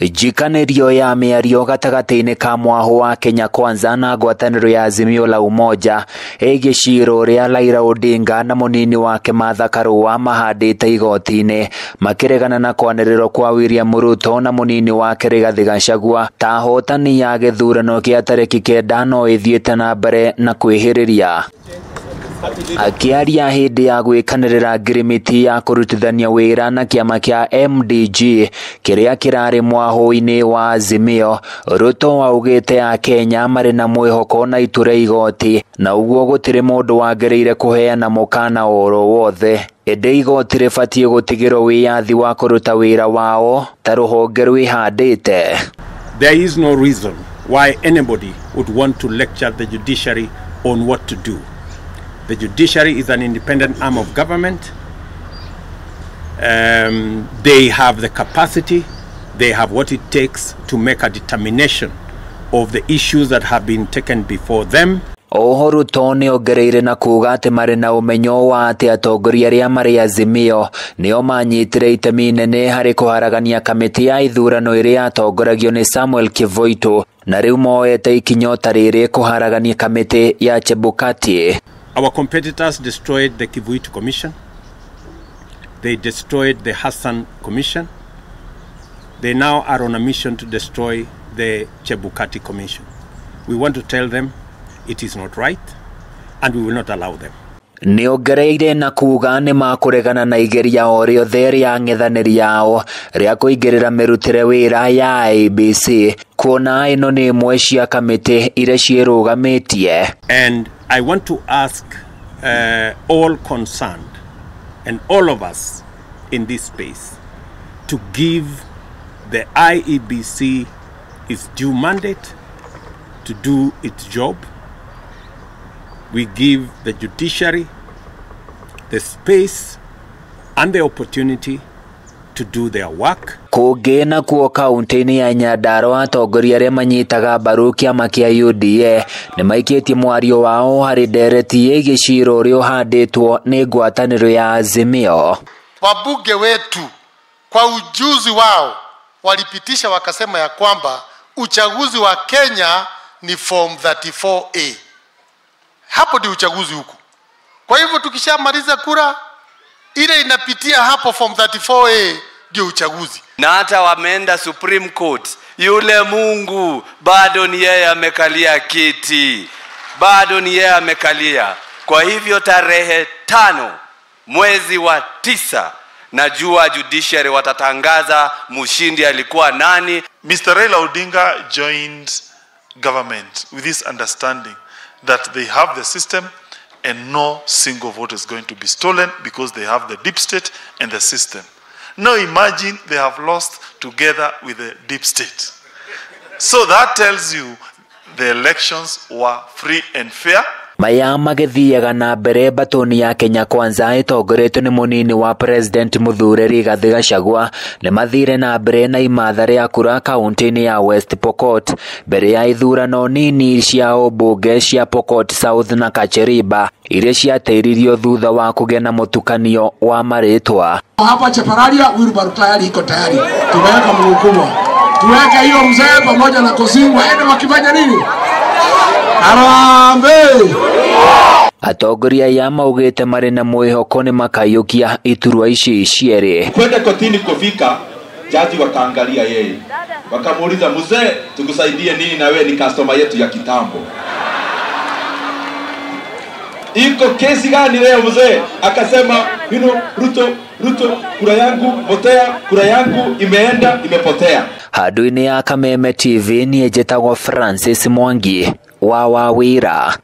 Njikanĩrio ya mĩario gatagatĩ-inĩ ka mwahũ wa Kenya Kwanza na ngwatanĩro ya Azimio la Umoja ĩgiĩ ciira ũrĩa Raila Odinga na mũnini wake Martha Karua mahandĩte igoti-inĩ makĩregana na kwanĩrĩrwo kwa William Ruto na mũnini wake Rigathi Gachagua ta ahotani ya gĩthurano kĩa tarĩki 9 no ĩthiĩte na mbere na kwĩhĩrĩria. Akĩaria hĩndĩ ya gwĩkanĩrĩra ngirimiti ya kũrutithania wĩra na kĩama kĩa MDG kĩrĩa kĩrarĩ mwahũ-inĩ wa Azimio, Ruto augĩte Akenya marĩ na mwĩhoko na itua rĩa igoti na ũguo gũtirĩ mũndũ wagĩrĩire kũheana mũkana oro wothe. Ĩndĩ igoti rĩbatiĩ gũtigĩrwo wĩyathi wa kũruta wĩra wao ta rũhonge rwĩhandĩte. There is no reason why anybody would want to lecture the judiciary on what to do. The judiciary is an independent arm of government. They have the capacity, they have what it takes to make a determination of the issues that have been taken before them. Oho Ruto nĩ ongereire na kuuga atĩ marĩ na ũmenyo wa atĩ atongoria arĩa marĩ Azimio nĩo manyitire itemi inene harĩ kũharagania kamĩtĩ ya ithurano ĩrĩa yatongoragio nĩ Samuel Kivuitu na rĩu moete ikinya ta rĩrĩ kũharagania kamĩtĩ ya Chebukati. Our competitors destroyed the Kivuitu Commission. They destroyed the Hassan Commission. They now are on a mission to destroy the Chebukati Commission. We want to tell them it is not right and we will not allow them. Nĩongereire na kuuga nĩ makũregana na igeria o rĩothe rĩa ng'ethanĩri yao rĩa kũingĩrĩra mĩrutĩre wĩra ya IEBC kuona ĩno nĩ ĩmwe cia kamĩtĩ iria ciĩrũgamĩtie. And I want to ask all concerned and all of us in this space to give the IEBC its due mandate to do its job. We give the judiciary the space and the opportunity to do their work. Kũngĩ nakuo kaunti-inĩ ya Nyandarua atongoria arĩa manyitaga mbaru kĩama kĩa UDA nĩ maikĩtie mwario wao harĩ ndereti ĩgiĩ ciira ũrĩa ũhandĩtwo nĩ ngwatanĩro ya Azimio. Wabunge wetu kwa ujuzi wao walipitisha wakasema ya kwamba uchaguzi wa Kenya ni form 34A. Hapo ndio uchaguzi huko. Kwa hivyo tukishamaliza kura ile inapitia hapo form 34A ndio uchaguzi. Na hata wameenda Supreme Court, yule Mungu bado ni yeye amekalia kiti, bado ni yeye amekalia. Kwa hivyo tarehe 5 mwezi wa 9 najua judiciary watatangaza mshindi alikuwa nani. Mr. Raila Odinga joined government with this understanding that they have the system and no single vote is going to be stolen because they have the deep state and the system. Now imagine they have lost together with the deep state. So that tells you the elections were free and fair. Maya magĩthiaga na mbere mbatoni ya Kenya Kwanza ĩtongoretio nĩ mũnini wa President Mũthure Rigathi Gachagua nĩ mathire na mbere na imatha rĩa kura kaunti-inĩ ya West Pokot mbere ya ithurano nini cia ũmbunge cia Pokot South na Kacheriba iria ciateiririo thutha wa kũgĩa na mũtukanio wa marĩtwa. Hapa Chepararia wheelbarrow tayari iko tayari, tumeweka mguu kubwa, tuweke hiyo mzee pamoja na Kosingo waende wakifanya nini? Harambee! Atongoria aya maugĩte marĩ na mwĩhoko nĩ makaiyũkia iturwa ici cierĩ. Kwenda kotini kufika, jaji wakaangalia yeye, wakamuuliza mzee, tukusaidie nini na wewe ni customer yetu ya kitambo? Iko kesi gani leo mzee? Akasema, you know, Ruto, kura yangu potea, kura yangu imeenda imepotea. Handũ-inĩ ya Kameme TV niĩ njĩtagwo Francis Mwangi wa Wawira.